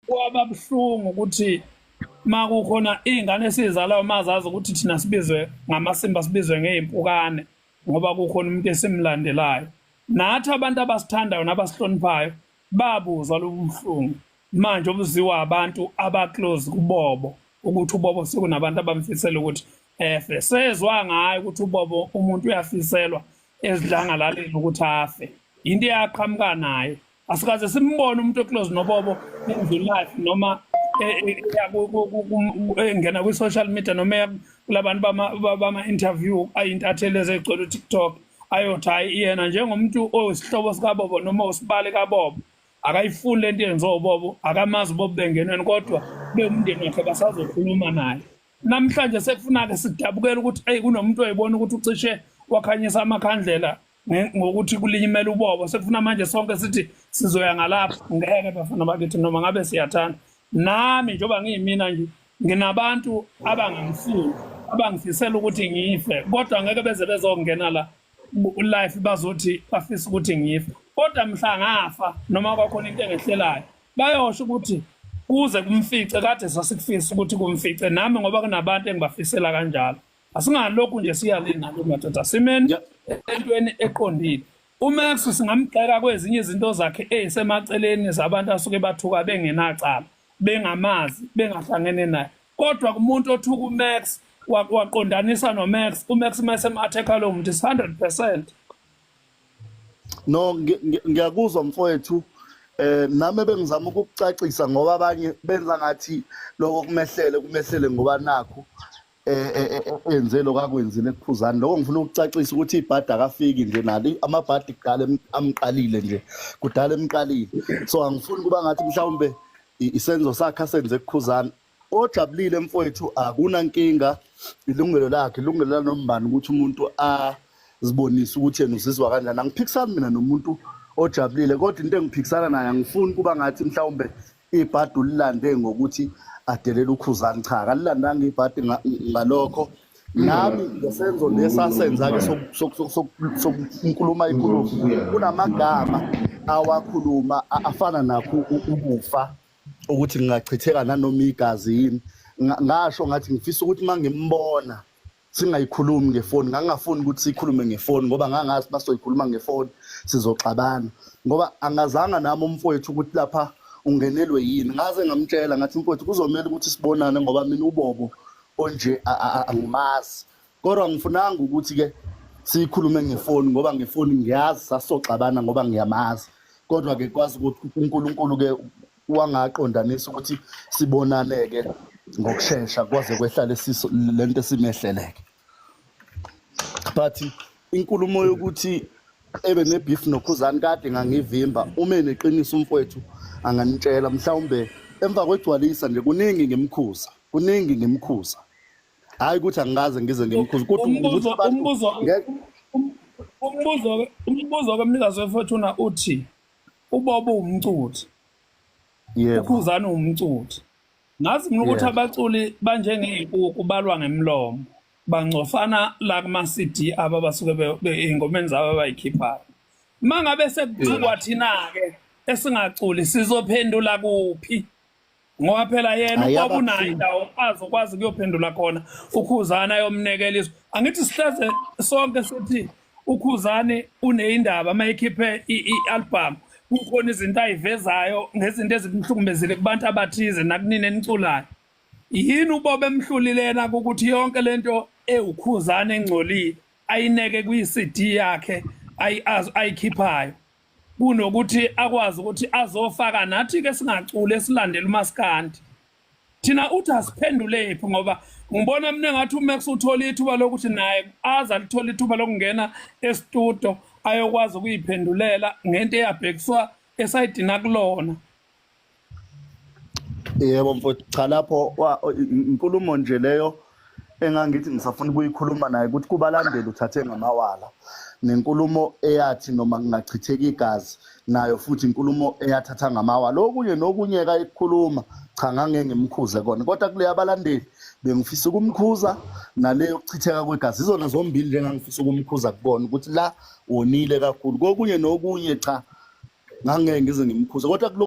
Kwaba buhlungu ukuthi makukhona iy'ngane esiy'zalayo mazazi ukuthi thina sibizwe ngamasimba, sibizwe ngey'mpukane ngoba kukhona umuntu esimlandelayo. Nathi abantu abasithandayo nabasihloniphayo babuzwa lobu buhlungu manje obuziwa abantu aba-close kuBobo, ukuthi uBobo sekunabantu abamfisela ukuthi efe. Sezwa ngayo ukuthi uBobo umuntu uyafiselwa ezidlangalaleni ukuthi afe, into eyaqhamuka naye. Asikaze simbone umuntu o-close noBobo in life noma engena kwi-social media noma kulabantu bama-interview ayintatheli ezegcwele u-TikTok ayothi hhayi yena njengomuntu oyisihlobo sikaBobo noma usibali kaBobo akayifuni lento yenziwa uBobo, akamazi uBobo bengenweni, kodwa bewumndeni wakhe basazokhuluma naye. Namhlanje sekufuna-ke sidabukele ukuthi eyi kunomuntu oyibona ukuthi ucishe wakhanyisa amakhandlela ngokuthi kulinyimela uBobo, sekufuna manje sonke sithi sizoya ngalapho. Ngeke bafana bakithi, noma ngabe siyathanda. Nami njengoba ngiyimina nje nginabantu abangangifuni, abangifisela ukuthi ngife, kodwa ngeke beze bezongena la life bazothi bafisa ukuthi ngife, kodwa mhla ngafa noma kwakhona into engehlelayo bayosho ukuthi kuze kumfice kade sasikufisa ukuthi kumfice nami, ngoba kunabantu engibafisela kanjalo. Asingalokhu nje siyale nalo madoda, simeni entweni eqondile. UMax singamgxeka kwezinye izinto zakhe ey'semaceleni zabantu asuke bathuka bengenacala, bengamazi, bengahlangene naye, kodwa kumuntu othuka uMax waqondanisa noMax, uMax mase-attack lo muntu is 100%. No, ngiyakuzwa mfowethu. Nami bengizama ukukucacisa ngoba abanye benza ngathi lokho kumehlele kumehlele ngoba nakho enze lokho akwenzile ekuKhuzani. Lokho ngifuna ukucacisa ukuthi ibhadi akafiki nje nalo, amabhadi kudala amqalile nje, kudala emqalile. So angifuni kuba ngathi mhlawumbe isenzo sakhe asenze ekuKhuzani. Ojabulile mfowethu akunankinga, ilungelo lakhe, ilungelo lanombani ukuthi umuntu azibonise ukuthi yena uzizwa kanjani. Angiphikisani mina nomuntu ojabulile, kodwa into engiphikisana naye, angifuni kuba ngathi mhlawumbe ibhadi ulilande ngokuthi adelele uKhuzani. Cha, akalilandanga ibhadi ngalokho. Nami ngesenzo lesi asenza-ke sokukhuluma inkulumo, kunamagama awakhuluma afana nakho ukufa, ukuthi ngingachitheka nanoma igazi yini. Ngasho ngathi ngifisa ukuthi uma ngimbona singayikhulumi ngefoni. Ngangingafuni ukuthi sikhulume ngefoni ngoba ngangazi basoyikhuluma ngefoni sizoxabana, ngoba angazanga nami umfowethu ukuthi lapha ungenelwe yini. Ngaze ngamtshela ngathi, "Mfowethu, kuzomela ukuthi sibonane ngoba mina uBobo onje angimazi." Kodwa ngifunanga ukuthi-ke siyikhulume ngefoni ngoba ngefoni ngiyazi sasoxabana ngoba ngiyamazi. Kodwa-ke kwazi ukuthi uNkulunkulu-ke wangaqondanisa ukuthi sibonane-ke ngokushesha, kwaze kwehla lesiso lento esimehleleke. But inkulumo yokuthi ebe ne-beef noKhuzani kade ngangivimba. Uma eneqiniso umfowethu anganitshela mhlawumbe emva kwegcwalisa nje. Kuningi ngimkhuza, kuningi ngimkhuza, hhayi ukuthi angikaze ngize ngimkhuze, kodwa ukuthi Umbuzo abantu umbuzo ngeke umbuzo kamnikazi weFortuna uthi uBobo umculi, uKhuzani umculi. Ngazi mina ukuthi abaculi banjengey'nkukhu, balwa ngemlomo, bangcofana la kuma-CD abo abasuke ey'ngomeni zabo abayikhiphayo. Uma ngabe sekuthukwa thina-ke esingaculi sizophendula kuphi? Ngoba phela yena Hhayi, uBobo unayo abakuhluphi. indawo azokwazi ukuyophendula khona, uKhuzani ayomnekela izwi. Angithi sihleze sonke sithi uKhuzani uneyindaba uma ekhiphe i-album, kukhona izinto ayivezayo ngezinto ezimhlukumezile kubantu abathize nakunini eniculayo. Yini uBobo emhlulile yena ukuthi yonke lento ewuKhuzani engcolile ayineke kwi-CD yakhe ayikhiphayo, kunokuthi akwazi ukuthi azofaka nathi-ke singaculi esilandela umaskandi thina? Uthi asiphendule phi? Ngoba ngibona mina ngathi uMax uthola ithuba lokuthi naye aze alithole ithuba lokungena estudio ayokwazi ukuyiphendulela ngento eyabhekiswa esayidini akulona. Yebo mfowethu, cha, lapho inkulumo nje leyo engangithi ngisafuna ukuyikhuluma naye ukuthi kubalandeli uthathe ngamawala, nenkulumo eyathi noma kungachitheka igazi nayo futhi inkulumo eyathatha ngamawala. Okunye nokunye kayikhuluma, cha, ngangeke ngimkhuze kona, kodwa kule abalandeli bengifisa ukumkhuza, nale yokuchitheka kwegazi, izona zombili nje engangifisa ukumkhuza kubona ukuthi la wonile kakhulu. Kokunye nokunye, cha, ngangeke ngize ngimkhuze, kodwa kulo